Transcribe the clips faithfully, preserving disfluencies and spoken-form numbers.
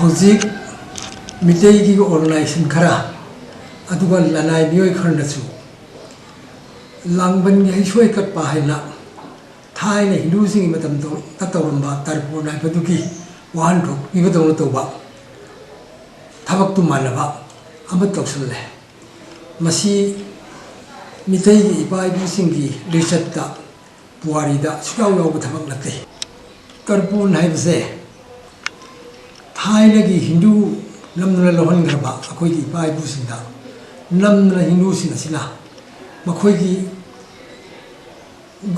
ꯍꯧꯖꯤꯛ ꯃꯤꯇꯩꯒꯤ ꯑꯣꯔꯒꯅꯥꯏꯖꯦꯁꯟ ꯈꯔ, ꯑꯗꯨꯒ ꯂꯅꯥꯏ ꯃꯤꯑꯣꯏ ꯈꯔꯅꯁꯨ ꯂꯥꯡꯕꯟꯒꯤ ꯍꯩꯁꯣꯏ ꯀꯠꯄ ꯍꯥꯏꯅ ꯊꯥꯏꯅ ꯍꯤꯟꯗꯨꯁꯤꯡꯒꯤ ꯃꯇꯝꯗ ꯇꯧꯔꯝꯕ ꯇꯔꯄꯣꯟ ꯍꯥꯏꯕꯗꯨꯒꯤ ꯋꯥꯍꯟꯊꯣꯛ ꯄꯤꯕꯗꯧꯅ ꯇꯧꯕ ꯊꯕꯛꯇꯨ ꯃꯥꯟꯅꯕ ꯑꯃ ꯇꯧꯁꯤꯜꯂꯦ꯫ ꯃꯁꯤ ꯃꯤꯇꯩꯒꯤ ꯏꯄꯥ ꯏꯄꯨꯁꯤꯡꯒꯤ ꯂꯤꯆꯠꯇ, ꯄꯨꯋꯥꯔꯤꯗ ꯁꯨꯡꯌꯥꯎ ꯌꯥꯎꯕ ꯊꯕꯛ ꯅꯠꯇꯦ꯫ ꯇꯔꯄꯣꯟ ꯍꯥꯏꯕꯁꯦ ꯊꯥꯏꯅꯒꯤ ꯍꯤꯟꯗꯨ ꯅꯝꯗꯨꯅ ꯂꯧꯍꯟꯈ꯭ꯔꯕ ꯑꯩꯈꯣꯏꯒꯤ ꯏꯄꯥ ꯏꯄꯨꯁꯤꯡꯗ ꯅꯝꯗꯨꯅ ꯍꯤꯟꯗꯨꯁꯤꯡ ꯑꯁꯤꯅ ꯃꯈꯣꯏꯒꯤ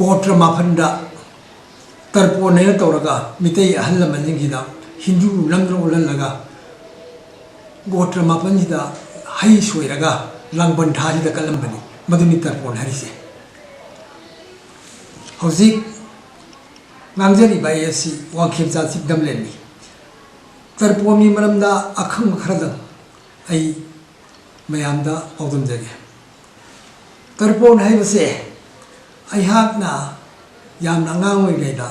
ꯒꯣꯇ꯭ꯔ ꯃꯥꯄꯟꯗ ꯇꯔꯄꯣꯟ ꯍꯥꯏꯅ ꯇꯧꯔꯒ ꯃꯤꯇꯩ ꯑꯍꯜ ꯂꯃꯟꯁꯤꯡꯁꯤꯗ ꯍꯤꯟꯗꯨ ꯅꯝꯗꯨꯅ ꯑꯣꯜꯍꯜꯂꯒ ꯒꯣꯇ꯭ꯔ ꯃꯥꯄꯟꯁꯤꯗ ꯍꯩ ꯁꯣꯏꯔꯒ ꯂꯥꯡꯕꯟ ꯊꯥꯁꯤꯗ ꯀꯠꯂꯝꯕꯅꯤ꯫ ꯃꯗꯨꯅꯤ ꯇꯔꯄꯣꯟ ꯍꯥꯏꯔꯤꯁꯦ꯫ ꯍꯧꯖꯤꯛ ꯉꯥꯡꯖꯔꯤꯕ ꯑꯩ ꯑꯁꯤ ꯋꯥꯡꯈꯦꯝꯆꯥ ꯆꯤꯛꯗꯝꯂꯦꯟꯅꯤ꯫ ꯇꯔꯄꯣꯟꯒꯤ ꯃꯔꯝꯗ ꯑꯈꯪꯕ ꯈꯔꯗꯪ ꯑꯩ ꯃꯌꯥꯝꯗ ꯄꯥꯎꯗꯝꯖꯒꯦ꯫ ꯇꯔꯄꯣꯟ ꯍꯥꯏꯕꯁꯦ ꯑꯩꯍꯥꯛꯅ ꯌꯥꯝꯅ ꯑꯉꯥꯡ ꯑꯣꯏꯔꯤꯉꯩꯗ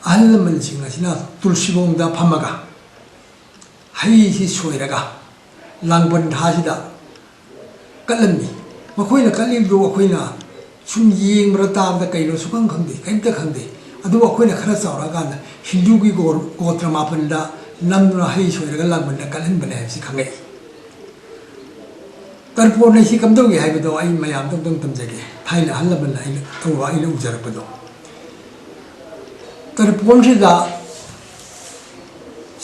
ꯑꯍꯜ ꯂꯃꯟꯁꯤꯡ ꯑꯁꯤꯅ ꯇꯨꯜꯁꯤꯕꯣꯡꯗ ꯐꯝꯃꯒ ꯍꯩꯁꯤ ꯁꯣꯏꯔꯒ ꯂꯥꯡꯕꯟ ꯊꯥꯁꯤꯗ ꯀꯠꯂꯝꯃꯤ꯫ ꯃꯈꯣꯏꯅ ꯀꯠꯂꯤꯕꯗꯨ ꯑꯩꯈꯣꯏꯅ ꯁꯨꯝ ꯌꯦꯡꯕꯗ, ꯇꯥꯕꯗ ꯀꯩꯅꯣ ꯁꯨꯈꯪ ꯈꯪꯗꯦ, ꯀꯔꯤꯝꯇ ꯈꯪꯗꯦ꯫ ꯑꯗꯨꯕꯨ ꯑꯩꯈꯣꯏꯅ ꯈꯔ ꯆꯥꯎꯔꯛꯑꯀꯥꯟꯗ ꯍꯤꯟꯗꯨꯒꯤ ꯒꯣ-, ꯒꯣꯇ꯭ꯔ ꯃꯥꯄꯟꯗ ꯅꯝꯗꯨꯅ ꯍꯩ ꯁꯣꯏꯔꯒ ꯂꯥꯡꯕꯟꯗ ꯀꯠꯍꯟꯕꯅꯦ ꯍꯥꯏꯕꯁꯤ ꯈꯪꯉꯛꯏ꯫ ꯇꯔꯄꯣꯟ ꯍꯥꯏꯁꯤ ꯀꯝꯗꯧꯏ ꯍꯥꯏꯕꯗꯣ ꯑꯩ ꯃꯌꯥꯝꯗ ꯑꯝꯇꯪ ꯇꯝꯖꯒꯦ, ꯊꯥꯏꯅ ꯑꯍꯜ ꯂꯃꯟꯅ ꯑꯩꯅ ꯇꯧꯕ, ꯑꯩꯅ ꯎꯖꯔꯛꯄꯗꯣ꯫ ꯇꯔꯄꯣꯟꯁꯤꯗ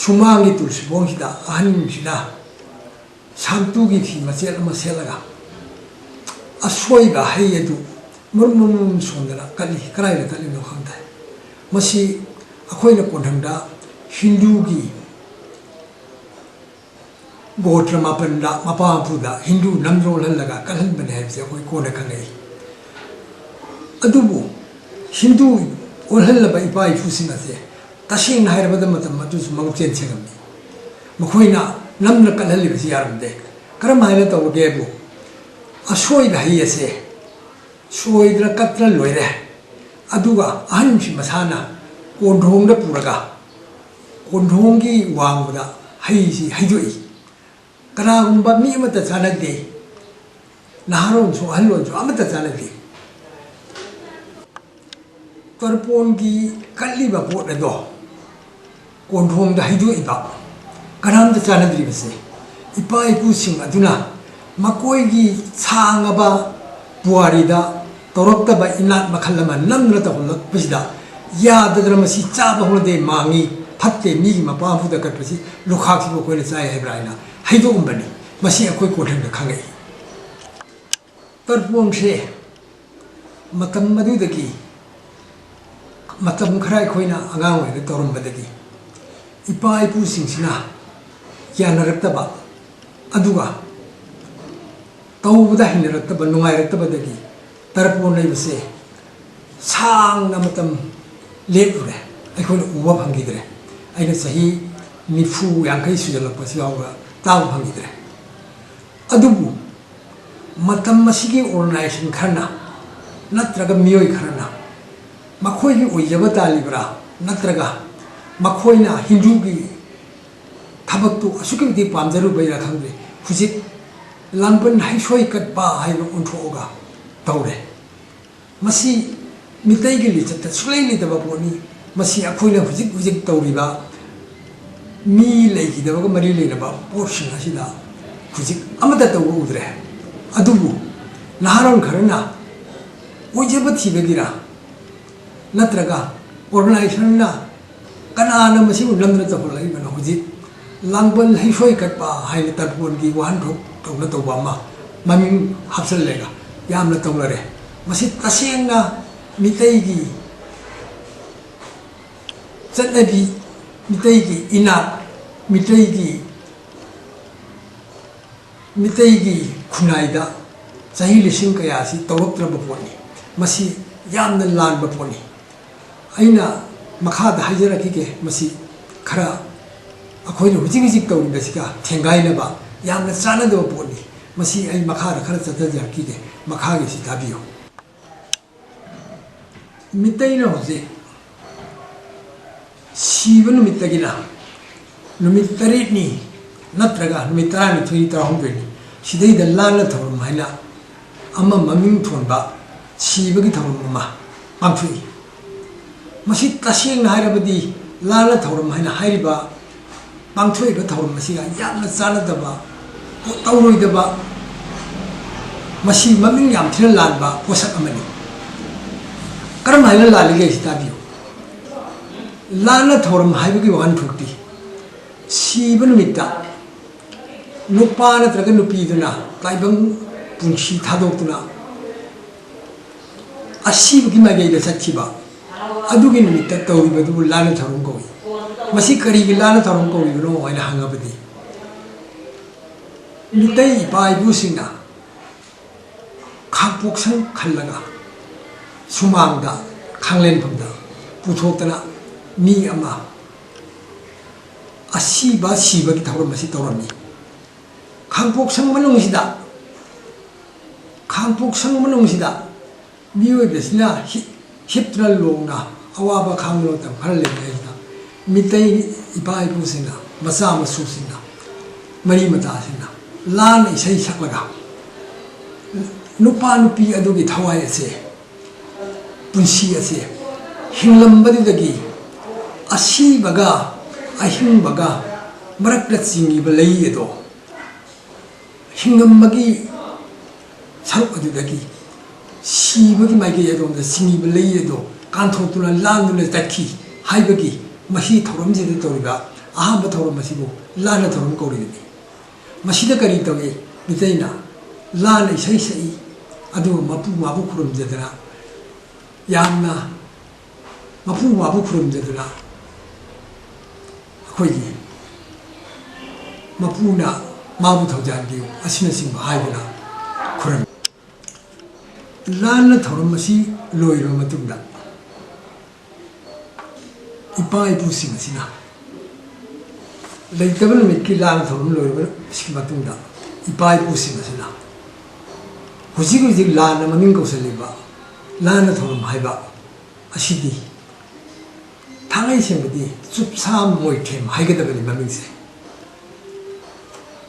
ꯁꯨꯃꯥꯡꯒꯤ ꯇꯨꯜꯁꯤꯕꯣꯡꯁꯤꯗ ꯑꯍꯟꯁꯤꯅ ꯁꯥꯝꯇꯨꯒꯤ ꯐꯤ ꯃꯆꯦꯠ ꯑꯃ ꯁꯦꯠꯂꯒ ꯑꯁꯣꯏꯕ ꯍꯩ ꯑꯗꯨ ꯃꯔꯨꯝ ꯃꯔꯨꯝ ꯃꯔꯨꯝ ꯁꯣꯟꯗꯅ ꯀꯠꯂꯤ꯫ ꯀꯗꯥꯏꯗ ꯀꯠꯂꯤꯅꯣ ꯈꯪꯗꯦ꯫ ꯃꯁꯤ ꯑꯩꯈꯣꯏꯅ ꯀꯣꯟꯊꯪꯗ ꯍꯤꯟꯗꯨꯒꯤ ꯒꯣꯇ꯭ꯔ ꯃꯥꯄꯟꯗ ꯃꯄꯥ ꯃꯄꯨꯗ ꯍꯤꯟꯗꯨ ꯅꯝꯗꯨꯅ ꯑꯣꯜꯍꯜꯂꯒ ꯀꯠꯍꯟꯕꯅꯦ ꯍꯥꯏꯕꯁꯦ ꯑꯩꯈꯣꯏ ꯀꯣꯟꯅ ꯈꯪꯉꯛꯏ꯫ ꯑꯗꯨꯕꯨ ꯍꯤꯟꯗꯨ ꯑꯣꯜꯍꯜꯂꯕ ꯏꯄꯥ ꯏꯄꯨꯁꯤꯡ ꯑꯁꯦ ꯇꯁꯦꯡꯅ ꯍꯥꯏꯔꯕꯗ ꯃꯇꯝ ꯑꯗꯨꯁꯨ ꯃꯕꯨꯛꯆꯦꯜ ꯁꯦꯡꯉꯝꯃꯤ꯫ ꯃꯈꯣꯏꯅ ꯅꯝꯗꯨꯅ ꯀꯠꯍꯜꯂꯤꯕꯁꯤ ꯌꯥꯔꯝꯗꯦ꯫ ꯀꯔꯝ ꯍꯥꯏꯅ ꯇꯧꯔꯒꯦꯕꯨ, ꯑꯁꯣꯏꯕ ꯍꯩ ꯑꯁꯦ ꯁꯣꯏꯗꯅ ꯀꯠꯇꯅ ꯂꯣꯏꯔꯦ꯫ ꯑꯗꯨꯒ ꯑꯍꯟꯁꯤ ꯃꯁꯥꯅ ꯀꯣꯟꯊꯣꯡꯗ ꯄꯨꯔꯒ ꯀꯣꯟꯊꯣꯡꯒꯤ ꯋꯥꯡꯃꯗ ꯍꯩꯁꯤ ꯍꯩꯗꯣꯛꯏ꯫ ꯀꯅꯥꯒꯨꯝꯕ ꯃꯤ ꯑꯃꯠꯇ ꯆꯥꯟꯅꯗꯦ, ꯅꯍꯥꯔꯣꯟꯁꯨ ꯑꯍꯜꯂꯣꯟꯁꯨ ꯑꯃꯠꯇ ꯆꯥꯟꯅꯗꯦ꯫ ꯇꯔꯄꯣꯟꯒꯤ ꯀꯠꯂꯤꯕ ꯄꯣꯠ ꯑꯗꯣ ꯀꯣꯟꯊꯣꯡꯗ ꯍꯩꯗꯣꯛꯏꯕ ꯀꯅꯥꯝꯇ ꯆꯥꯟꯅꯗ꯭ꯔꯤꯕꯁꯦ, ꯏꯄꯥ ꯏꯄꯨꯁꯤꯡ ꯑꯗꯨꯅ ꯃꯈꯣꯏꯒꯤ ꯁꯥꯡꯉꯕ ꯄꯨꯋꯥꯔꯤꯗ ꯇꯧꯔꯛꯇꯕ ꯏꯅꯥꯠ ꯃꯈꯜ ꯑꯃ ꯅꯝꯗꯨꯅ ꯇꯧꯍꯜꯂꯛꯄꯁꯤꯗ ꯌꯥꯗꯗꯅ ꯃꯁꯤ ꯆꯥꯕ ꯍꯧꯅꯗꯦ, ꯃꯥꯡꯉꯤ, ꯐꯠꯇꯦ, ꯃꯤꯒꯤ ꯃꯄꯥꯝꯕꯨꯗ ꯀꯠꯄꯁꯤ ꯂꯨꯈꯥꯛꯁꯤꯕꯨ ꯑꯩꯈꯣꯏꯅ ꯆꯥꯏ ꯍꯥꯏꯕ꯭ꯔꯥ ꯍꯥꯏꯅ ꯍꯩꯗꯣꯛꯑꯝꯕꯅꯤ꯫ ꯃꯁꯤ ꯑꯩꯈꯣꯏ ꯀꯣꯟꯊꯪꯗ ꯈꯪꯉꯛꯏ꯫ ꯇꯔꯄꯣꯟꯁꯦ ꯃꯇꯝ ꯑꯗꯨꯗꯒꯤ, ꯃꯇꯝ ꯈꯔ ꯑꯩꯈꯣꯏꯅ ꯑꯉꯥꯡ ꯑꯣꯏꯔꯤꯉꯩꯗ ꯇꯧꯔꯝꯕꯗꯒꯤ ꯏꯄꯥ ꯏꯄꯨꯁꯤꯡꯁꯤꯅ ꯌꯥꯅꯔꯛꯇꯕ, ꯑꯗꯨꯒ ꯇꯧꯕꯗ ꯍꯩꯅꯔꯛꯇꯕ, ꯅꯨꯡꯉꯥꯏꯔꯛꯇꯕꯗꯒꯤ ꯇꯔꯄꯣꯟ ꯂꯩꯕꯁꯦ ꯁꯥꯡꯅ ꯃꯇꯝ ꯂꯦꯞꯂꯨꯔꯦ, ꯑꯩꯈꯣꯏꯅ ꯎꯕ ꯐꯪꯈꯤꯗ꯭ꯔꯦ꯫ ꯑꯩꯅ ꯆꯍꯤ ꯅꯤꯐꯨ ꯌꯥꯡꯈꯩ ꯁꯨꯖꯜꯂꯛꯄꯁꯤ ꯐꯥꯎꯕ ꯇꯥꯕ ꯐꯪꯈꯤꯗ꯭ꯔꯦ꯫ ꯑꯗꯨꯕꯨ ꯃꯇꯝ ꯑꯁꯤꯒꯤ ꯑꯣꯔꯒꯅꯥꯏꯖꯦꯁꯟ ꯈꯔꯅ ꯅꯠꯇ꯭ꯔꯒ ꯃꯤꯑꯣꯏ ꯈꯔꯅ ꯃꯈꯣꯏꯒꯤ ꯑꯣꯏꯖꯕ ꯇꯥꯜꯂꯤꯕ꯭ꯔꯥ, ꯅꯠꯇ꯭ꯔꯒ ꯃꯈꯣꯏꯅ ꯍꯤꯟꯗꯨꯒꯤ ꯊꯕꯛꯇꯨ ꯑꯁꯨꯛꯀꯤ ꯃꯇꯤꯛ ꯄꯥꯝꯖꯔꯨꯕꯩꯔꯥ ꯈꯪꯗꯦ, ꯍꯧꯖꯤꯛ ꯂꯥꯡꯕꯟ ꯍꯩꯁꯣꯏ ꯀꯠꯄ ꯍꯥꯏꯅ ꯑꯣꯟꯊꯣꯛꯑꯒ ꯇꯧꯔꯦ꯫ ꯃꯁꯤ ꯃꯤꯇꯩꯒꯤ ꯂꯤꯆꯠꯇ ꯁꯨꯡꯂꯩ ꯂꯩꯇꯕ ꯄꯣꯠꯅꯤ꯫ ꯃꯁꯤ ꯑꯩꯈꯣꯏꯅ ꯍꯧꯖꯤꯛ ꯍꯧꯖꯤꯛ ꯇꯧꯔꯤꯕ ꯃꯤ ꯂꯩꯈꯤꯗꯕꯒ ꯃꯔꯤ ꯂꯩꯅꯕ ꯄꯣꯠꯁꯤꯡ ꯑꯁꯤꯗ ꯍꯧꯖꯤꯛ ꯑꯃꯠꯇ ꯇꯧꯕ ꯎꯗ꯭ꯔꯦ꯫ ꯑꯗꯨꯕꯨ ꯅꯍꯥꯔꯣꯜ ꯈꯔꯅ ꯑꯣꯏꯖꯕ ꯊꯤꯕꯒꯤꯔ ꯅꯠꯇ꯭ꯔꯒ ꯑꯣꯔꯒꯅꯥꯏꯖꯦꯁꯟꯅ ꯀꯅꯥꯅ ꯃꯁꯤꯕꯨ ꯅꯝꯗꯨꯅ ꯇꯧꯍꯜꯂꯛꯏꯕꯅꯣ? ꯍꯧꯖꯤꯛ ꯂꯥꯡꯕꯟ ꯍꯩꯁꯣꯏ ꯀꯠꯄ ꯍꯥꯏꯅ ꯇꯔꯄꯣꯟꯒꯤ ꯋꯥꯍꯟꯊꯣꯛ ꯇꯧꯅ ꯇꯧꯕ ꯑꯃ ꯃꯃꯤꯡ ꯍꯥꯞꯆꯜꯂꯒ ꯌꯥꯝꯅ ꯇꯧꯅꯔꯦ꯫ ꯃꯁꯤ ꯇꯁꯦꯡꯅ ꯃꯤꯇꯩꯒꯤ ꯆꯠꯅꯕꯤ, ꯃꯤꯇꯩꯒꯤ ꯏꯅꯥꯠ, ꯃꯤꯇꯩꯒꯤ, ꯃꯤꯇꯩꯒꯤ ꯈꯨꯟꯅꯥꯏꯗ ꯆꯍꯤ ꯂꯤꯁꯤꯡ ꯀꯌꯥꯁꯤ ꯇꯧꯔꯛꯇ꯭ꯔꯕ ꯄꯣꯠꯅꯤ꯫ ꯃꯁꯤ ꯌꯥꯝꯅ ꯂꯥꯟꯕ ꯄꯣꯠꯅꯤ꯫ ꯑꯩꯅ ꯃꯈꯥꯗ ꯍꯥꯏꯖꯔꯛꯈꯤꯒꯦ, ꯃꯁꯤ ꯈꯔ ꯑꯩꯈꯣꯏꯅ ꯍꯧꯖꯤꯛ ꯍꯧꯖꯤꯛ ꯇꯧꯔꯤꯕꯁꯤꯒ ꯊꯦꯡꯒꯥꯏꯅꯕ ꯌꯥꯝꯅ ꯆꯥꯟꯅꯗꯕ ꯄꯣꯠꯅꯤ꯫ ꯃꯁꯤ ꯑꯩ ꯃꯈꯥꯗ ꯈꯔ ꯆꯠꯊꯖꯔꯛꯈꯤꯒꯦ, ꯃꯈꯥꯒꯤꯁꯤ ꯇꯥꯕꯤꯌꯨ꯫ ꯃꯤꯇꯩꯅ ꯍꯧꯖꯤꯛ ꯁꯤꯕ ꯅꯨꯃꯤꯠꯇꯒꯤꯅ ꯅꯨꯃꯤꯠ ꯇꯔꯦꯠꯅꯤ ꯅꯠꯇ꯭ꯔꯒ ꯅꯨꯃꯤꯠ ꯇꯔꯥꯅꯤꯊꯣꯏ, ꯇꯔꯥꯍꯨꯝꯗꯣꯏꯅꯤ, ꯁꯤꯗꯩꯗ ꯂꯥꯟꯅ ꯊꯧꯔꯝ ꯍꯥꯏꯅ ꯑꯃ ꯃꯃꯤꯡ ꯊꯣꯟꯕ ꯁꯤꯕꯒꯤ ꯊꯧꯔꯝ ꯑꯃ ꯄꯥꯡꯊꯣꯛꯏ꯫ ꯃꯁꯤ ꯇꯁꯦꯡꯅ ꯍꯥꯏꯔꯕꯗꯤ ꯂꯥꯟꯅ ꯊꯧꯔꯝ ꯍꯥꯏꯅ ꯍꯥꯏꯔꯤꯕ ꯄꯥꯡꯊꯣꯛꯏꯕ ꯊꯧꯔꯝ ꯑꯁꯤꯒ ꯌꯥꯝꯅ ꯆꯥꯟꯅꯗꯕ, ꯇꯧꯔꯣꯏꯗꯕ, ꯃꯁꯤ ꯃꯃꯤꯡ ꯌꯥꯝ ꯊꯤꯅ ꯂꯥꯟꯕ ꯄꯣꯠꯁꯛ ꯑꯃꯅꯤ꯫ ꯀꯔꯝ ꯍꯥꯏꯅ ꯂꯥꯜꯂꯤꯒꯦ ꯍꯥꯏꯁꯤ ꯇꯥꯕꯤꯌꯨ꯫ ꯂꯥꯟꯅ ꯊꯧꯔꯝ ꯍꯥꯏꯕꯒꯤ ꯋꯥꯍꯟꯊꯣꯛꯇꯤ ꯁꯤꯕ ꯅꯨꯃꯤꯠꯇ ꯅꯨꯄꯥ ꯅꯠꯇ꯭ꯔꯒ ꯅꯨꯄꯤꯗꯨꯅ ꯇꯥꯏꯕꯪ ꯄꯨꯟꯁꯤ ꯊꯥꯗꯣꯛꯇꯨꯅ ꯑꯁꯤꯕꯒꯤ ꯃꯥꯏꯀꯩꯗ ꯆꯠꯈꯤꯕ ꯑꯗꯨꯒꯤ ꯅꯨꯃꯤꯠꯇ ꯇꯧꯔꯤꯕꯗꯨꯕꯨ ꯂꯥꯟꯅ ꯊꯧꯔꯝ ꯀꯧꯏ꯫ ꯃꯁꯤ ꯀꯔꯤꯒꯤ ꯂꯥꯟꯅ ꯊꯧꯔꯝ ꯀꯧꯔꯤꯕꯅꯣ ꯍꯥꯏꯅ ꯍꯪꯉꯕꯗꯤ, ꯃꯤꯇꯩ ꯏꯄꯥ ꯏꯄꯨꯁꯤꯡꯅ ꯈꯥꯡꯄꯣꯛꯁꯪ ꯈꯜꯂꯒ ꯁꯨꯃꯥꯡꯗ, ꯈꯥꯡꯂꯦꯟꯐꯝꯗ ꯄꯨꯊꯣꯛꯇꯅ ꯃꯤ ꯑꯃ ꯑꯁꯤꯕ ꯁꯤꯕꯒꯤ ꯊꯧꯔꯝ ꯑꯁꯤ ꯇꯧꯔꯝꯃꯤ꯫ ꯈꯥꯡꯄꯣꯛꯁꯪ ꯃꯅꯨꯡꯁꯤꯗ, ꯈꯥꯡꯄꯣꯛꯁꯪ ꯃꯅꯨꯡꯁꯤꯗ ꯃꯤꯑꯣꯏꯕꯁꯤꯅ ꯍꯤ-, ꯍꯤꯞꯇꯨꯅ ꯂꯣꯡꯅ ꯑꯋꯥꯕ ꯈꯥꯡꯕ ꯃꯇꯝ ꯈꯔ ꯂꯩꯔꯤꯉꯩꯁꯤꯗ, ꯃꯤꯇꯩ ꯏꯄꯥ ꯏꯄꯨꯁꯤꯡꯅ, ꯃꯆꯥ ꯃꯁꯨꯁꯤꯡꯅ, ꯃꯔꯤ ꯃꯇꯥꯁꯤꯡꯅ ꯂꯥꯟꯅ ꯏꯁꯩ ꯁꯛꯂꯒ ꯅꯨꯄꯥ ꯅꯨꯄꯤ ꯑꯗꯨꯒꯤ ꯊꯋꯥꯏ ꯑꯁꯦ, ꯄꯨꯟꯁꯤ ꯑꯁꯦ ꯍꯤꯡꯂꯝꯕꯗꯨꯗꯒꯤ ꯑꯁꯤꯕꯒ ꯑꯍꯤꯡꯕꯒ ꯃꯔꯛꯇ ꯆꯤꯡꯉꯤꯕ ꯂꯩ ꯑꯗꯣ, ꯍꯤꯡꯉꯝꯕꯒꯤ ꯁꯔꯨꯛ ꯑꯗꯨꯗꯒꯤ ꯁꯤꯕꯒꯤ ꯃꯥꯏꯀꯩ ꯑꯗꯣꯝꯗ ꯆꯤꯡꯉꯤꯕ ꯂꯩ ꯑꯗꯣ ꯀꯥꯟꯊꯣꯛꯇꯨꯅ ꯂꯥꯟꯗꯨꯅ ꯆꯠꯈꯤ ꯍꯥꯏꯕꯒꯤ ꯃꯁꯤ ꯊꯧꯔꯝꯁꯤꯗ ꯇꯧꯔꯤꯕ ꯑꯍꯥꯟꯕ ꯊꯧꯔꯝ ꯑꯁꯤꯕꯨ ꯂꯥꯟꯅ ꯊꯧꯔꯝ ꯀꯧꯔꯤꯕꯅꯤ꯫ ꯃꯁꯤꯗ ꯀꯔꯤ ꯇꯧꯏ? ꯃꯤꯇꯩꯅ ꯂꯥꯟꯅ ꯏꯁꯩ ꯁꯛꯏ, ꯑꯗꯨꯒ ꯃꯄꯨ ꯃꯥꯕꯨ ꯈꯨꯔꯨꯝꯖꯗꯅ, ꯌꯥꯝꯅ ꯃꯄꯨ ꯃꯥꯕꯨ ꯈꯨꯔꯨꯝꯖꯗꯅ, ꯑꯩꯈꯣꯏꯒꯤ ꯃꯄꯨꯅ ꯃꯥꯕꯨ ꯊꯧꯖꯥꯟꯕꯤꯌꯨ ꯑꯁꯤꯅꯆꯤꯡꯕ ꯍꯥꯏꯗꯨꯅ ꯈꯨꯔꯨꯝꯃꯤ꯫ ꯂꯥꯟꯅ ꯊꯧꯔꯝ ꯑꯁꯤ ꯂꯣꯏꯔꯕ ꯃꯇꯨꯡꯗ, ꯏꯄꯥ ꯏꯄꯨꯁꯤꯡ ꯑꯁꯤꯅ ꯂꯩꯇꯕ ꯅꯨꯃꯤꯠꯀꯤ ꯂꯥꯟꯅ ꯊꯧꯔꯝ ꯂꯣꯏꯔꯕ ꯃꯇꯨꯡꯗ, ꯏꯄꯥ ꯏꯄꯨꯁꯤꯡ ꯑꯁꯤꯅ ꯍꯧꯖꯤꯛ ꯍꯧꯖꯤꯛ ꯂꯥꯟꯅ ꯃꯃꯤꯡ ꯀꯧꯁꯜꯂꯤꯕ ꯂꯥꯟꯅ ꯊꯧꯔꯝ ꯍꯥꯏꯕ ꯑꯁꯤꯗꯤ ꯊꯥꯡꯉꯩ ꯁꯦꯡꯕꯗꯤ ꯆꯨꯞꯁꯥ ꯃꯣꯏꯊꯦꯝ ꯍꯥꯏꯒꯗꯕꯅꯤ ꯃꯃꯤꯡꯁꯦ꯫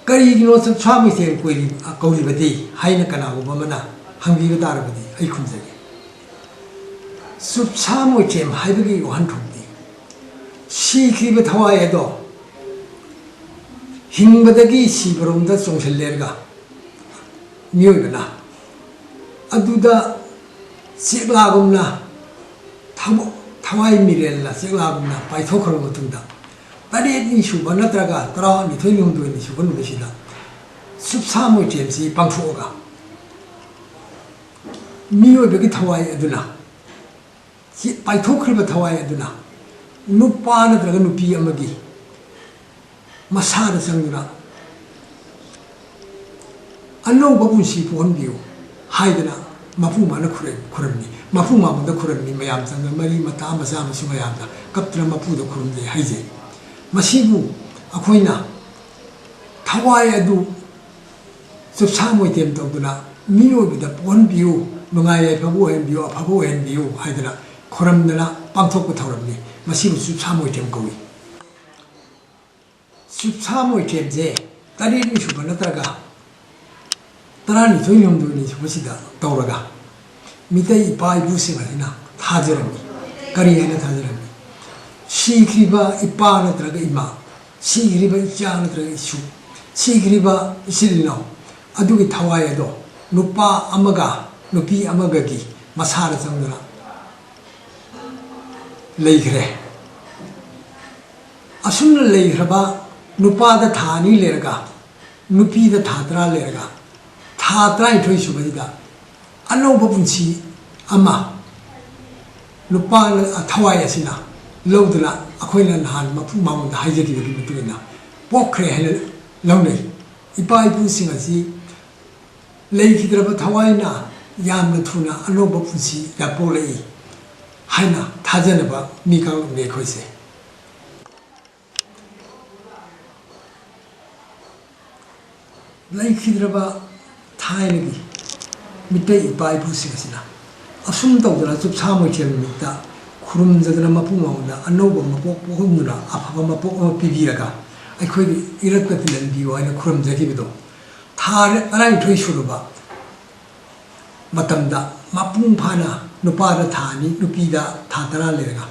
ꯀꯔꯤꯒꯤꯅꯣ ꯆꯨꯞꯁꯥ ꯃꯣꯏꯊꯦꯝ ꯀꯣꯏꯔꯤ-, ꯀꯧꯔꯤꯕꯗꯤ ꯍꯥꯏꯅ ꯀꯅꯥꯒꯨꯝꯕ ꯑꯃꯅ ꯍꯪꯕꯤꯕ ꯇꯥꯔꯕꯗꯤ ꯑꯩ ꯈꯨꯝꯖꯒꯦ꯫ ꯆꯨꯞꯁꯥ ꯃꯣꯏꯊꯦꯝ ꯍꯥꯏꯕꯒꯤ ꯋꯥꯍꯟꯊꯣꯛꯇꯤ ꯁꯤꯈ꯭ꯔꯤꯕ ꯊꯋꯥꯏ ꯑꯗꯣ ꯍꯤꯡꯕꯗꯒꯤ ꯁꯤꯕꯔꯣꯝꯗ ꯆꯣꯡꯁꯤꯜꯂꯦꯔꯒ ꯃꯤꯑꯣꯏꯕꯅ ꯑꯗꯨꯗ ꯆꯦꯛꯂꯥꯒꯨꯝꯅ ꯊꯃꯣ-, ꯊꯋꯥꯏ ꯃꯤꯔꯦꯜꯅ ꯆꯦꯛꯂꯥꯒꯨꯝꯅ ꯄꯥꯏꯊꯣꯛꯈ꯭ꯔꯕ ꯃꯇꯨꯡꯗ, ꯇꯔꯦꯠꯅꯤ ꯁꯨꯕ ꯅꯠꯇ꯭ꯔꯒ ꯇꯔꯥꯅꯤꯊꯣꯏꯅꯤ ꯍꯨꯝꯗꯣꯏꯅꯤ ꯁꯨꯕ ꯅꯨꯃꯤꯠꯁꯤꯗ ꯆꯨꯞꯁꯥ ꯃꯣꯏꯊꯦꯝꯁꯤ ꯄꯥꯡꯊꯣꯛꯑꯒ ꯃꯤꯑꯣꯏꯕꯒꯤ ꯊꯋꯥꯏ ꯑꯗꯨꯅ, ꯆꯦ-, ꯄꯥꯏꯊꯣꯛꯈ꯭ꯔꯤꯕ ꯊꯋꯥꯏ ꯑꯗꯨꯅ ꯅꯨꯄꯥ ꯅꯠꯇ꯭ꯔꯒ ꯅꯨꯄꯤ ꯑꯃꯒꯤ ꯃꯁꯥꯗ ꯆꯪꯗꯨꯅ ꯑꯅꯧꯕ ꯄꯨꯟꯁꯤ ꯄꯣꯛꯍꯟꯕꯤꯌꯨ ꯍꯥꯏꯗꯅ ꯃꯄꯨ ꯃꯥꯅ ꯈꯨꯔ-, ꯈꯨꯔꯝꯃꯤ꯫ ꯃꯄꯨ ꯃꯉꯣꯟꯗ ꯈꯨꯔꯝꯃꯤ꯫ ꯃꯌꯥꯝ ꯆꯪꯗꯅ ꯃꯔꯤ ꯃꯇꯥ ꯃꯆꯥ ꯃꯁꯨ ꯃꯌꯥꯝꯅ ꯀꯞꯇꯅ ꯃꯄꯨꯗ ꯈꯨꯔꯨꯝꯖꯩ ꯍꯥꯏꯖꯩ꯫ ꯃꯁꯤꯕꯨ ꯑꯩꯈꯣꯏꯅ ꯊꯋꯥꯏ ꯑꯗꯨ ꯆꯨꯞꯁꯥ ꯃꯣꯏꯊꯦꯝ ꯇꯧꯗꯨꯅ ꯃꯤꯑꯣꯏꯕꯗ ꯄꯣꯛꯍꯟꯕꯤꯌꯨ, ꯅꯨꯡꯉꯥꯏ ꯌꯥꯏꯐꯕ ꯑꯣꯏꯍꯟꯕꯤꯌꯨ, ꯑꯐꯕ ꯑꯣꯏꯍꯟꯕꯤꯌꯨ ꯍꯥꯏꯗꯅ ꯈꯨꯔꯝꯗꯅ ꯄꯥꯡꯊꯣꯛꯄ ꯊꯧꯔꯝꯅꯤ꯫ ꯃꯁꯤꯕꯨ ꯆꯨꯞꯁꯥ ꯃꯣꯏꯊꯦꯝ ꯀꯧꯏ꯫ ꯆꯨꯞꯁꯥ ꯃꯣꯏꯊꯦꯝꯁꯦ ꯇꯔꯦꯠꯅꯤ ꯁꯨꯕ ꯅꯠꯇ꯭ꯔꯒ ꯇꯔꯥꯅꯤꯊꯣꯏꯅꯤ ꯍꯨꯝꯗꯣꯏꯅꯤ ꯁꯨꯕꯁꯤꯗ ꯇꯧꯔꯒ ꯃꯤꯇꯩ ꯏꯄꯥ ꯏꯄꯨꯁꯤꯡ ꯑꯁꯤꯅ ꯊꯥꯖꯔꯝꯃꯤ꯫ ꯀꯔꯤ ꯍꯥꯏꯅ ꯊꯥꯖꯔꯝꯃꯤ? ꯁꯤꯈ꯭ꯔꯤꯕ ꯏꯄꯥ ꯅꯠꯇ꯭ꯔꯒ ꯏꯃꯥ, ꯁꯤꯈ꯭ꯔꯤꯕ ꯏꯆꯥ ꯅꯠꯇ꯭ꯔꯒ ꯏꯁꯨ, ꯁꯤꯈ꯭ꯔꯤꯕ ꯏꯆꯤꯜ ꯏꯅꯥꯎ ꯑꯗꯨꯒꯤ ꯊꯋꯥꯏ ꯑꯗꯣ ꯅꯨꯄꯥ ꯑꯃꯒ ꯅꯨꯄꯤ ꯑꯃꯒꯒꯤ ꯃꯁꯥꯗ ꯆꯪꯗꯨꯅ ꯂꯩꯈ꯭ꯔꯦ꯫ ꯑꯁꯨꯝꯅ ꯂꯩꯈ꯭ꯔꯕ ꯅꯨꯄꯥꯗ ꯊꯥ ꯑꯅꯤ ꯂꯩꯔꯒ, ꯅꯨꯄꯤꯗ ꯊꯥ ꯇꯔꯥ ꯂꯩꯔꯒ, ꯊꯥ ꯇꯔꯥꯅꯤꯊꯣꯏ ꯁꯨꯕꯁꯤꯗ ꯑꯅꯧꯕ ꯄꯨꯟꯁꯤ ꯑꯃ ꯅꯨꯄꯥꯅ, ꯊꯋꯥꯏ ꯑꯁꯤꯅ ꯂꯧꯗꯨꯅ, ꯑꯩꯈꯣꯏꯅ ꯅꯍꯥꯟ ꯃꯄꯨ ꯃꯉꯣꯟꯗ ꯍꯥꯏꯖꯈꯤꯕꯒꯤ ꯃꯇꯨꯡ ꯏꯟꯅ ꯄꯣꯛꯈ꯭ꯔꯦ ꯍꯥꯏꯅ ꯂꯧꯅꯩ꯫ ꯏꯄꯥ ꯏꯄꯨꯁꯤꯡ ꯑꯁꯤ ꯂꯩꯈꯤꯗ꯭ꯔꯕ ꯊꯋꯥꯏꯅ ꯌꯥꯝꯅ ꯊꯨꯅ ꯑꯅꯧꯕ ꯄꯨꯟꯁꯤꯗ ꯄꯣꯛꯂꯛꯏ ꯍꯥꯏꯅ ꯊꯥꯖꯅꯕ ꯃꯤ ꯀꯥꯡꯂꯨꯞꯅꯤ ꯑꯩꯈꯣꯏꯁꯦ꯫ ꯂꯩꯈꯤꯗ꯭ꯔꯕ ꯊꯥꯏꯅꯒꯤ ꯃꯤꯇꯩ ꯏꯄꯥ ꯏꯄꯨꯁꯤꯡ ꯑꯁꯤꯅ ꯑꯁꯨꯝ ꯇꯧꯗꯅ ꯆꯨꯞꯁꯥ ꯃꯣꯏꯊꯦꯝ ꯅꯨꯃꯤꯠꯇ ꯈꯨꯔꯨꯝꯖꯗꯨꯅ ꯃꯄꯨ ꯃꯉꯣꯟꯗ ꯑꯅꯧꯕ ꯃꯄꯣꯛ ꯄꯣꯛꯍꯟꯗꯨꯅ ꯑꯐꯕ ꯃꯄꯣꯛ ꯑꯃ ꯄꯤꯕꯤꯔꯒ ꯑꯩꯈꯣꯏꯒꯤ ꯏꯔꯛꯇ ꯇꯤꯜꯍꯟꯕꯤꯌꯨ ꯍꯥꯏꯅ ꯈꯨꯔꯨꯝꯖꯈꯤꯕꯗꯣ, ꯊꯥ ꯇꯔꯥꯅꯤꯊꯣꯏ ꯁꯨꯔꯕ ꯃꯇꯝꯗ ꯃꯄꯨꯡ ꯐꯥꯅ ꯅꯨꯄꯥꯗ ꯊꯥ ꯑꯅꯤ, ꯅꯨꯄꯤꯗ ꯊꯥ ꯇꯔꯥ ꯂꯩꯔꯒ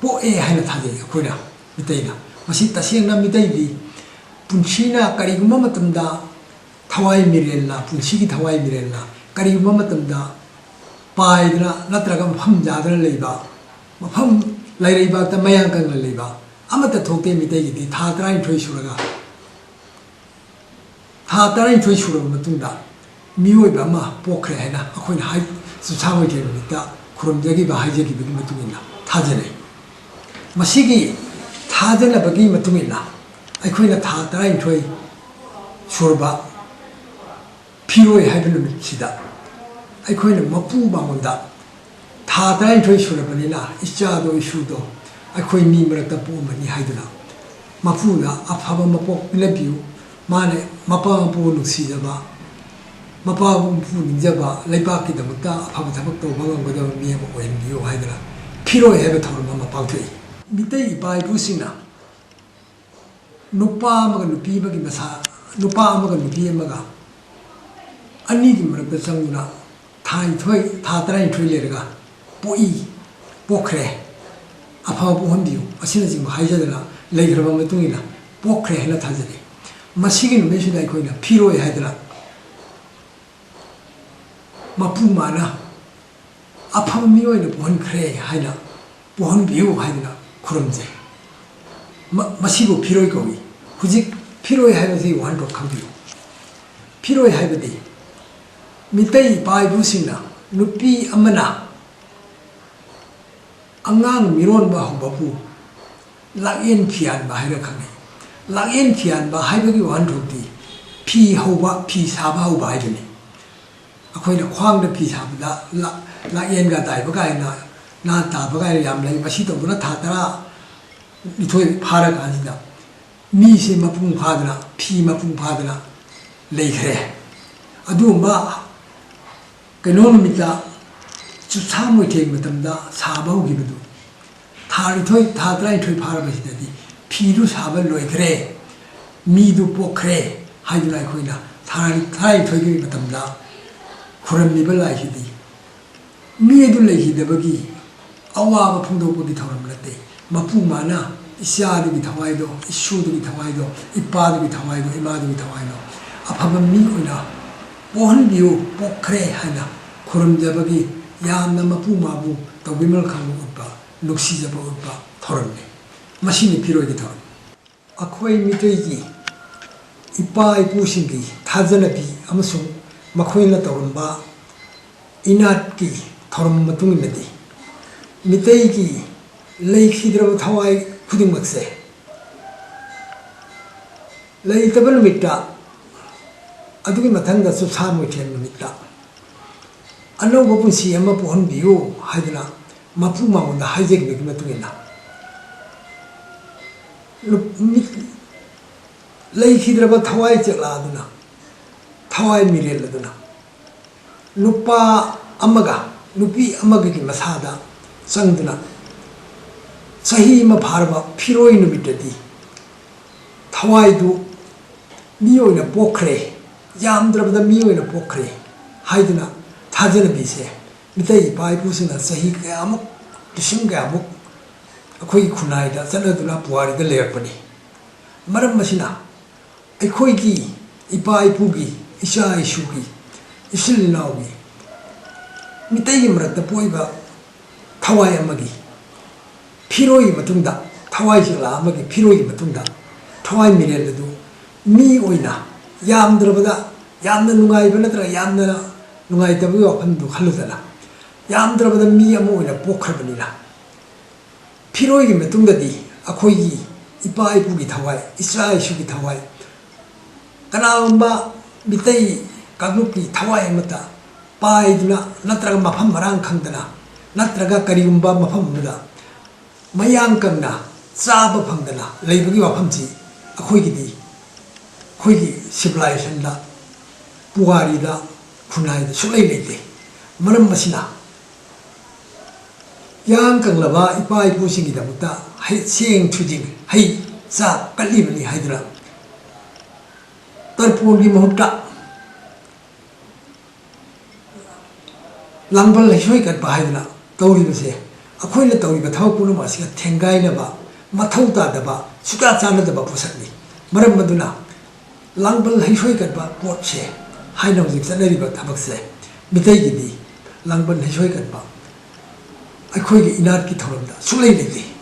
ꯄꯣꯛꯑꯦ ꯍꯥꯏꯅ ꯊꯥꯖꯩ ꯑꯩꯈꯣꯏꯅ, ꯃꯤꯇꯩꯅ꯫ ꯃꯁꯤ ꯇꯁꯦꯡꯅ ꯃꯤꯇꯩꯗꯤ ꯄꯨꯟꯁꯤꯅ ꯀꯔꯤꯒꯨꯝꯕ ꯃꯇꯝꯗ ꯊꯋꯥꯏ ꯃꯤꯔꯦꯜꯅ, ꯄꯨꯟꯁꯤꯒꯤ ꯊꯋꯥꯏ ꯃꯤꯔꯦꯜꯅ ꯀꯔꯤꯒꯨꯝꯕ ꯃꯇꯝꯗ ꯄꯥꯏꯗꯅ ꯅꯠꯇ꯭ꯔꯒ ꯃꯐꯝ ꯆꯥꯗꯅ ꯂꯩꯕ, ꯃꯐꯝ ꯂꯩꯔꯩꯕꯥꯛꯇ ꯃꯌꯥꯡ ꯀꯪꯅ ꯂꯩꯕ ꯑꯃꯠꯇ ꯊꯣꯛꯇꯦ꯫ ꯃꯤꯇꯩꯒꯤꯗꯤ ꯊꯥ ꯇꯔꯥꯅꯤꯊꯣꯏ ꯁꯨꯔꯒ, ꯊꯥ ꯇꯔꯥꯅꯤꯊꯣꯏ ꯁꯨꯔꯕ ꯃꯇꯨꯡꯗ ꯃꯤꯑꯣꯏꯕ ꯑꯃ ꯄꯣꯛꯈ꯭ꯔꯦ ꯍꯥꯏꯅ ꯑꯩꯈꯣꯏꯅ ꯍꯥꯏ-, ꯆꯨꯞꯁꯥ ꯃꯩꯇꯩ ꯅꯨꯃꯤꯠꯇ ꯈꯨꯔꯨꯝꯖꯈꯤꯕ, ꯍꯥꯏꯖꯈꯤꯕꯒꯤ ꯃꯇꯨꯡ ꯏꯟꯅ ꯊꯥꯖꯅꯩ꯫ ꯃꯁꯤꯒꯤ ꯊꯥꯖꯅꯕꯒꯤ ꯃꯇꯨꯡ ꯏꯟꯅ ꯑꯩꯈꯣꯏꯅ ꯊꯥ ꯇꯔꯥꯅꯤꯊꯣꯏ ꯁꯨꯔꯕ ꯐꯤꯔꯣꯏ ꯍꯥꯏꯕ ꯅꯨꯃꯤꯠꯁꯤꯗ ꯑꯩꯈꯣꯏꯅ ꯃꯄꯨ ꯃꯉꯣꯟꯗ ꯊꯥ ꯇꯔꯥꯅꯤꯊꯣꯏ ꯁꯨꯔꯕꯅꯤꯅ ꯏꯆꯥꯗꯣ, ꯏꯁꯨꯗꯣ ꯑꯩꯈꯣꯏ ꯃꯤ ꯃꯔꯛꯇ ꯄꯣꯛꯑꯝꯃꯅꯤ ꯍꯥꯏꯗꯨꯅ ꯃꯄꯨꯗ ꯑꯐꯕ ꯃꯄꯣꯛ ꯄꯤꯅꯕꯤꯌꯨ꯫ ꯃꯥꯅ ꯃꯄꯥ ꯃꯄꯨ ꯅꯨꯡꯁꯤꯖꯕ, ꯃꯄꯥ ꯃꯄꯨ ꯅꯤꯡꯖꯕ, ꯂꯩꯕꯥꯛꯀꯤꯗꯃꯛꯇ ꯑꯐꯕ ꯊꯕꯛ ꯇꯧꯕ ꯉꯝꯒꯗꯕ ꯃꯤ ꯑꯃ ꯑꯣꯏꯍꯟꯕꯤꯌꯨ ꯍꯥꯏꯗꯅ ꯐꯤꯔꯣꯏ ꯍꯥꯏꯕ ꯊꯧꯔꯝ ꯑꯃ ꯄꯥꯡꯊꯣꯛꯏ꯫ ꯃꯤꯇꯩ ꯏꯄꯥ ꯏꯄꯨꯁꯤꯡꯅ ꯅꯨꯄꯥ ꯑꯃꯒ ꯅꯨꯄꯤ ꯑꯃꯒꯤ ꯃꯁꯥ, ꯅꯨꯄꯥ ꯑꯃꯒ ꯅꯨꯄꯤ ꯑꯃꯒ ꯑꯅꯤꯒꯤ ꯃꯔꯛꯇ ꯆꯪꯗꯨꯅ ꯊꯥ ꯅꯤꯊꯣꯏ, ꯊꯥ ꯇꯔꯥꯅꯤꯊꯣꯏ ꯂꯩꯔꯒ ꯄꯣꯛꯏ, ꯄꯣꯛꯈ꯭ꯔꯦ, ꯑꯐꯕ ꯄꯣꯛꯍꯟꯕꯤꯌꯨ ꯑꯁꯤꯅꯆꯤꯡꯕ ꯍꯥꯏꯖꯗꯅ ꯂꯩꯈ꯭ꯔꯕ ꯃꯇꯨꯡ ꯏꯟꯅ ꯄꯣꯛꯈ꯭ꯔꯦ ꯍꯥꯏꯅ ꯊꯥꯖꯅꯩ꯫ ꯃꯁꯤꯒꯤ ꯅꯨꯃꯤꯠꯁꯤꯗ ꯑꯩꯈꯣꯏꯅ ꯐꯤꯔꯣꯏ ꯍꯥꯏꯗꯅ ꯃꯄꯨ ꯃꯥꯅ ꯑꯐꯕ ꯃꯤ ꯑꯣꯏꯅ ꯄꯣꯛꯍꯟꯈ꯭ꯔꯦ ꯍꯥꯏꯅ, ꯄꯣꯛꯍꯟꯕꯤꯌꯨ ꯍꯥꯏꯗꯅ ꯈꯨꯔꯨꯝꯖꯩ꯫ ꯃ-, ꯃꯁꯤꯕꯨ ꯐꯤꯔꯣꯏ ꯀꯧꯏ꯫ ꯍꯧꯖꯤꯛ ꯐꯤꯔꯣꯏ ꯍꯥꯏꯕꯁꯤ ꯋꯥꯍꯟꯊꯣꯛ ꯈꯪꯕꯤꯌꯨ꯫ ꯐꯤꯔꯣꯏ ꯍꯥꯏꯕꯗꯤ ꯃꯤꯇꯩ ꯏꯄꯥ ꯏꯄꯨꯁꯤꯡꯅ ꯅꯨꯄꯤ ꯑꯃꯅ ꯑꯉꯥꯡ ꯃꯤꯔꯣꯟꯕ ꯍꯧꯕꯕꯨ ꯂꯥꯛꯌꯦꯟ ꯐꯤꯌꯥꯟꯕ ꯍꯥꯏꯅ ꯈꯪꯅꯩ꯫ ꯂꯥꯛꯌꯦꯟ ꯐꯤꯌꯥꯟꯕ ꯍꯥꯏꯕꯒꯤ ꯋꯥꯍꯟꯊꯣꯛꯇꯤ ꯐꯤ ꯍꯧꯕ, ꯐꯤ ꯁꯥꯕ ꯍꯧꯕ ꯍꯥꯏꯕꯅꯤ꯫ ꯑꯩꯈꯣꯏꯅ ꯈ꯭ꯋꯥꯡꯗ ꯐꯤ ꯁꯥꯕꯗ ꯂꯥ-, ꯂꯥꯛꯌꯦꯟꯒ ꯇꯥꯏꯕ ꯀꯥꯏꯅ, ꯅꯥ ꯇꯥꯕ ꯀꯥꯏꯅ ꯌꯥꯝ ꯂꯩ꯫ ꯃꯁꯤ ꯇꯧꯗꯨꯅ ꯊꯥ ꯇꯔꯥꯅꯤꯊꯣꯏ ꯐꯥꯔꯀꯥꯟꯁꯤꯗ ꯃꯤꯁꯦ ꯃꯄꯨꯡ ꯐꯥꯗꯅ, ꯐꯤ ꯃꯄꯨꯡ ꯐꯥꯗꯅ ꯂꯩꯈ꯭ꯔꯦ꯫ ꯑꯗꯨꯒꯨꯝꯕ ꯀꯩꯅꯣ ꯅꯨꯃꯤꯠꯇ, ꯆꯨꯞꯁꯥ ꯃꯣꯏꯊꯦꯡ ꯃꯇꯝꯗ ꯁꯥꯕ ꯍꯧꯈꯤꯕꯗꯨ ꯊꯥ ꯅꯤꯊꯣꯏ, ꯊꯥ ꯇꯔꯥꯅꯤꯊꯣꯏ ꯐꯥꯔꯕꯁꯤꯗꯗꯤ ꯐꯤꯗꯨ ꯁꯥꯕ ꯂꯣꯏꯈ꯭ꯔꯦ, ꯃꯤꯗꯨ ꯄꯣꯛꯈ꯭ꯔꯦ ꯍꯥꯏꯗꯨꯅ ꯑꯩꯈꯣꯏꯅ ꯊꯥ ꯇꯔꯥꯅꯤꯊꯣꯏꯒꯤ ꯃꯇꯝꯗ ꯈꯨꯔꯝꯂꯤꯕ ꯂꯥꯏꯁꯤꯗꯤ ꯃꯤ ꯑꯗꯨ ꯂꯩꯈꯤꯗꯕꯒꯤ ꯑꯋꯥꯕ ꯐꯣꯡꯗꯣꯛꯄꯒꯤ ꯊꯧꯔꯝ ꯅꯠꯇꯦ꯫ ꯃꯄꯨ ꯃꯥꯅ ꯏꯆꯥꯗꯨꯒꯤ ꯊꯋꯥꯏꯗꯣ, ꯏꯁꯨꯗꯨꯒꯤ ꯊꯋꯥꯏꯗꯣ, ꯏꯄꯥꯗꯨꯒꯤ ꯊꯋꯥꯏꯗꯣ, ꯏꯃꯥꯗꯨꯒꯤ ꯊꯋꯥꯏꯗꯣ ꯑꯐꯕ ꯃꯤ ꯑꯣꯏꯅ ꯄꯣꯛꯍꯟꯕꯤꯌꯨ, ꯄꯣꯛꯈ꯭ꯔꯦ ꯍꯥꯏꯅ ꯈꯨꯔꯨꯝꯖꯕꯒꯤ ꯌꯥꯝꯅ ꯃꯄꯨ ꯃꯥꯕꯨ ꯇꯧꯕꯤꯃꯜ ꯈꯪꯕ ꯎꯠꯄ, ꯅꯨꯡꯁꯤꯖꯕ ꯎꯠꯄ ꯊꯧꯔꯝꯅꯤ꯫ ꯃꯁꯤꯅꯤ ꯐꯤꯔꯣꯏꯒꯤ ꯊꯧꯔꯝ꯫ ꯑꯩꯈꯣꯏ ꯃꯤꯇꯩꯒꯤ ꯏꯄꯥ ꯏꯄꯨꯁꯤꯡꯒꯤ ꯊꯥꯖꯅꯕꯤ ꯑꯃꯁꯨꯡ ꯃꯈꯣꯏꯅ ꯇꯧꯔꯝꯕ ꯏꯅꯥꯠꯀꯤ ꯊꯧꯔꯝ ꯃꯇꯨꯡ ꯏꯟꯅꯗꯤ, ꯃꯤꯇꯩꯒꯤ ꯂꯩꯈꯤꯗ꯭ꯔꯕ ꯊꯋꯥꯏ ꯈꯨꯗꯤꯡꯃꯛꯁꯦ ꯂꯩꯇꯕ ꯅꯨꯃꯤꯠꯇ, ꯑꯗꯨꯒꯤ ꯃꯊꯪꯗ ꯆꯨꯞꯁꯥ ꯃꯣꯏꯊꯦꯝ ꯅꯨꯃꯤꯠꯇ ꯑꯅꯧꯕ ꯄꯨꯟꯁꯤ ꯑꯃ ꯄꯣꯛꯍꯟꯕꯤꯌꯨ ꯍꯥꯏꯗꯨꯅ ꯃꯄꯨ ꯃꯉꯣꯟꯗ ꯍꯥꯏꯖꯈꯤꯕꯒꯤ ꯃꯇꯨꯡ ꯏꯟꯅ, ꯅꯨ-, ꯃꯤ-, ꯂꯩꯈꯤꯗ꯭ꯔꯕ ꯊꯋꯥꯏ ꯆꯦꯛꯂꯥꯗꯨꯅ, ꯊꯋꯥꯏ ꯃꯤꯔꯦꯜ ꯑꯗꯨꯅ ꯅꯨꯄꯥ ꯑꯃꯒ ꯅꯨꯄꯤ ꯑꯃꯒꯒꯤ ꯃꯁꯥꯗ ꯆꯪꯗꯨꯅ ꯆꯍꯤ ꯑꯃ ꯐꯥꯔꯕ ꯐꯤꯔꯣꯏ ꯅꯨꯃꯤꯠꯇꯗꯤ ꯊꯋꯥꯏꯗꯨ ꯃꯤ ꯑꯣꯏꯅ ꯄꯣꯛꯈ꯭ꯔꯦ, ꯌꯥꯝꯗ꯭ꯔꯕꯗ ꯃꯤ ꯑꯣꯏꯅ ꯄꯣꯛꯈ꯭ꯔꯦ ꯍꯥꯏꯗꯨꯅ ꯊꯥꯖꯅꯕꯤꯁꯦ ꯃꯤꯇꯩ ꯏꯄꯥ ꯏꯄꯨꯁꯤꯡꯅ ꯆꯍꯤ ꯀꯌꯥꯃꯨꯛ, ꯂꯤꯁꯤꯡ ꯀꯌꯥꯃꯨꯛ ꯑꯩꯈꯣꯏꯒꯤ ꯈꯨꯟꯅꯥꯏꯗ ꯆꯠꯅꯗꯨꯅ ꯄꯨꯋꯥꯔꯤꯗ ꯂꯩꯔꯛꯄꯅꯤ꯫ ꯃꯔꯝ ꯑꯁꯤꯅ ꯑꯩꯈꯣꯏꯒꯤ ꯏꯄꯥ ꯏꯄꯨꯒꯤ, ꯏꯆꯥ ꯏꯁꯨꯒꯤ, ꯏꯆꯤꯜ ꯏꯅꯥꯎꯒꯤ, ꯃꯤꯇꯩꯒꯤ ꯃꯔꯛꯇ ꯄꯣꯛꯏꯕ ꯊꯋꯥꯏ ꯑꯃꯒꯤ ꯐꯤꯔꯣꯏꯒꯤ ꯃꯇꯨꯡꯗ, ꯊꯋꯥꯏ ꯆꯦꯛꯂꯥ ꯑꯃꯒꯤ ꯐꯤꯔꯣꯏꯒꯤ ꯃꯇꯨꯡꯗ ꯊꯋꯥꯏ ꯃꯤꯔꯦꯜ ꯑꯗꯨ ꯃꯤ ꯑꯣꯏꯅ, ꯌꯥꯝꯗ꯭ꯔꯕꯗ ꯌꯥꯝꯅ ꯅꯨꯡꯉꯥꯏꯕ ꯅꯠꯇ꯭ꯔꯒ ꯌꯥꯝꯅ ꯅꯨꯡꯉꯥꯏꯇꯕꯒꯤ ꯋꯥꯐꯝꯗꯨ ꯈꯜꯂꯨꯗꯅ, ꯌꯥꯝꯗ꯭ꯔꯕꯗ ꯃꯤ ꯑꯃ ꯑꯣꯏꯅ ꯄꯣꯛꯈ꯭ꯔꯕꯅꯤꯅ, ꯐꯤꯔꯣꯏꯒꯤ ꯃꯇꯨꯡꯗꯗꯤ ꯑꯩꯈꯣꯏꯒꯤ ꯏꯄꯥ ꯏꯄꯨꯒꯤ ꯊꯋꯥꯏ, ꯏꯆꯥ ꯏꯁꯨꯒꯤ ꯊꯋꯥꯏ, ꯀꯅꯥꯒꯨꯝꯕ ꯃꯤꯇꯩ ꯀꯥꯡꯂꯨꯞꯀꯤ ꯊꯋꯥꯏ ꯑꯃꯠꯇ ꯄꯥꯏꯗꯨꯅ ꯅꯠꯇ꯭ꯔꯒ ꯃꯐꯝ ꯃꯔꯥꯡ ꯈꯪꯗꯅ ꯅꯠꯇ꯭ꯔꯒ ꯀꯔꯤꯒꯨꯝꯕ ꯃꯐꯝ ꯑꯃꯗ ꯃꯌꯥꯡ ꯀꯪꯅ ꯆꯥꯕ ꯐꯪꯗꯅ ꯂꯩꯕꯒꯤ ꯋꯥꯐꯝꯁꯤ ꯑꯩꯈꯣꯏꯒꯤꯗꯤ, ꯑꯩꯈꯣꯏꯒꯤ ꯁꯤꯚꯤꯂꯥꯏꯖꯦꯁꯟꯗ, ꯄꯨꯋꯥꯔꯤꯗ, ꯈꯨꯟꯅꯥꯏꯗ ꯁꯨꯛꯂꯩ ꯂꯩꯇꯦ꯫ ꯃꯔꯝ ꯑꯁꯤꯅ ꯏꯌꯥꯡ ꯀꯪꯂꯕ ꯏꯄꯥ ꯏꯄꯨꯁꯤꯡꯒꯤꯗꯃꯛꯇ ꯍꯩ, ꯆꯦꯡ ꯊꯣꯏꯗꯤꯡ, ꯍꯩ ꯆꯥꯛ ꯀꯠꯂꯤꯕꯅꯤ ꯍꯥꯏꯗꯨꯅ ꯇꯔꯄꯣꯟꯒꯤ ꯃꯍꯨꯠꯇ ꯂꯥꯡꯕꯜ ꯍꯩꯁꯣꯏ ꯀꯠꯄ ꯍꯥꯏꯗꯅ ꯇꯧꯔꯤꯕꯁꯦ, ꯑꯩꯈꯣꯏꯅ ꯇꯧꯔꯤꯕ ꯊꯕꯛ ꯄꯨꯝꯅꯃꯛ ꯑꯁꯤꯒ ꯊꯦꯡꯒꯥꯏꯅꯕ, ꯃꯊꯧ ꯇꯥꯗꯕ, ꯁꯨꯛꯆꯥ ꯆꯥꯟꯅꯗꯕ ꯄꯣꯠꯁꯛꯅꯤ꯫ ꯃꯔꯝ ꯑꯗꯨꯅ ꯂꯥꯡꯕꯜ ꯍꯩꯁꯣꯏ ꯀꯠꯄ ꯄꯣꯠꯁꯦ ꯍꯥꯏꯅ ꯍꯧꯖꯤꯛ ꯆꯠꯅꯔꯤꯕ ꯊꯕꯛꯁꯦ, ꯃꯤꯇꯩꯒꯤꯗꯤ ꯂꯥꯡꯕꯜ ꯍꯩꯁꯣꯏ ꯀꯠꯄ ꯑꯩꯈꯣꯏꯒꯤ ꯏꯅꯥꯠꯀꯤ ꯊꯧꯔꯝꯗ ꯁꯨꯡꯂꯩ ꯂꯩꯇꯦ꯫